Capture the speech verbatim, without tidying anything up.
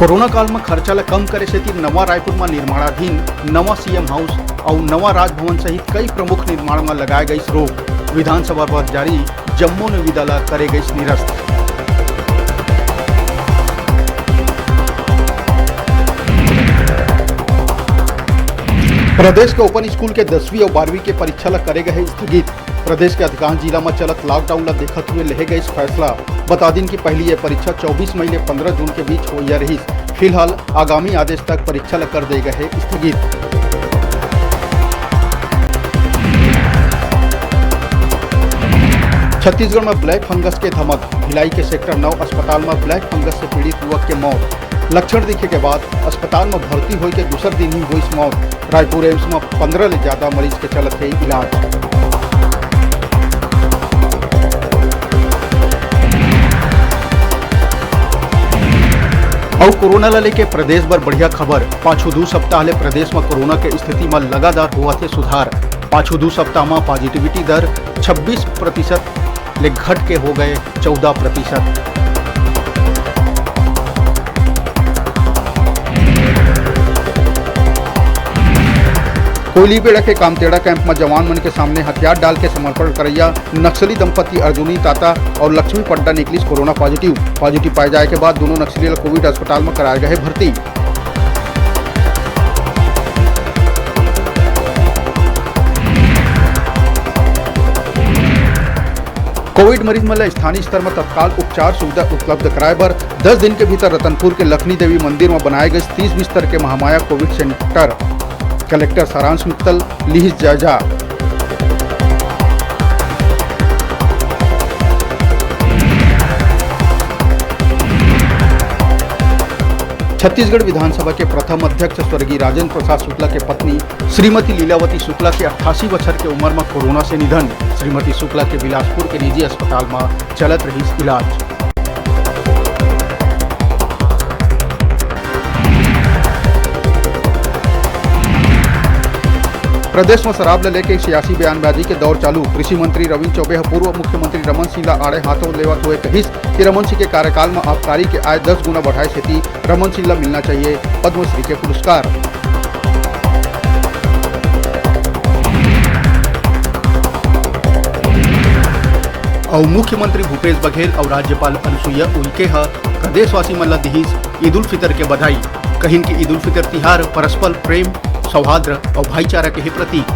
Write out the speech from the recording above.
Corona काल म खर्चा ल कम करे सेती नवा रायपुर म निर्माणाधीन नवा सीएम हाउस अउ नवा राजभवन सहित कई प्रमुख निर्माण म लगाए गइस रोक। विधानसभा बर जारी जम्मो निविदा ल करे गइस निरस्त। प्रदेश के ओपन स्कूल के दसवीं अउ बारहवीं के परीक्षा ल करे गए हे स्थगित। प्रदेश के अधिकांश जिला म चलत लॉकडाउन ल देखत हुए लेहे गइस फैसला। बता दिन कि पहिली ये परीक्षा चौबीस मई ले पंद्रह जून के बीच होइया रहिस। फिलहाल आगामी आदेश तक परीक्षा ल कर दे गए हे स्थगित। छत्तीसगढ़ म ब्लैक फंगस के धमक, भिलाई के सेक्टर नौ अस्पताल म ब्लैक फंगस से पीड़ित युवक के मौत। लक्षण दिखे के बाद अस्पताल म भर्ती होय के दूसर दिन ही होइस मौत। रायपुर एम्स म पंद्रह ले ज्यादा मरीज के चलत हे इलाज। अउ कोरोना ल लेके प्रदेश बर बढ़िया खबर। पाछू दू सप्ताह ले प्रदेश म कोरोना के स्थिति म लगातार होवत हे सुधार। पाछू दू सप्ताह म पॉजिटिविटी दर छब्बीस प्रतिशत ले घट के हो गए चौदह प्रतिशत। कोयलीबेड़ा के कामतेड़ा कैंप म जवान मन के सामने हथियार डाल के समर्पण करैया नक्सली दंपति अर्जुनी ताता अउ लक्ष्मी पड्डा निकलिस कोरोना पॉजिटिव। पॉजिटिव पाए जाए के बाद दोनों नक्सली ल कोविड अस्पताल म कराए गए भर्ती। कोविड मरीज मन ल स्थानीय स्तर म तत्काल उपचार सुविधा उपलब्ध कराए बर दस दिन के भीतर रतनपुर के लखनी देवी मंदिर म बनाए गए तीस बिस्तर के महामाया कोविड सेंटर। कलेक्टर सारांश मित्तल लिहिस जायजा। छत्तीसगढ़ विधानसभा के प्रथम अध्यक्ष स्वर्गीय राजेंद्र प्रसाद शुक्ला के पत्नी श्रीमती लीलावती शुक्ला के अट्ठासी बछर के उमर म कोरोना से निधन। श्रीमती शुक्ला के बिलासपुर के निजी अस्पताल म चलत रहिस इलाज। प्रदेश म शराब ल लेके सियासी बयानबाजी के दौर चालू। कृषि मंत्री रविंद्र चौबे ह पूर्व मुख्यमंत्री रमन सिंह ल आड़े हाथों लेवत हुए कहिस कि रमन सिंह के कार्यकाल म आबकारी के आय दस गुना बढ़ाए सेती रमन सिंह ल मिलना चाहिए पद्मश्री के पुरस्कार। अउ मुख्यमंत्री भूपेश बघेल अउ राज्यपाल अनुसुईया उइके ह प्रदेशवासी मन ल दिहिस ईद उल फितर के बधाई। कहिन कि ईद उल फितर तिहार परस्पर प्रेम, सौहार्द अउ भाईचारा के ही प्रतीक।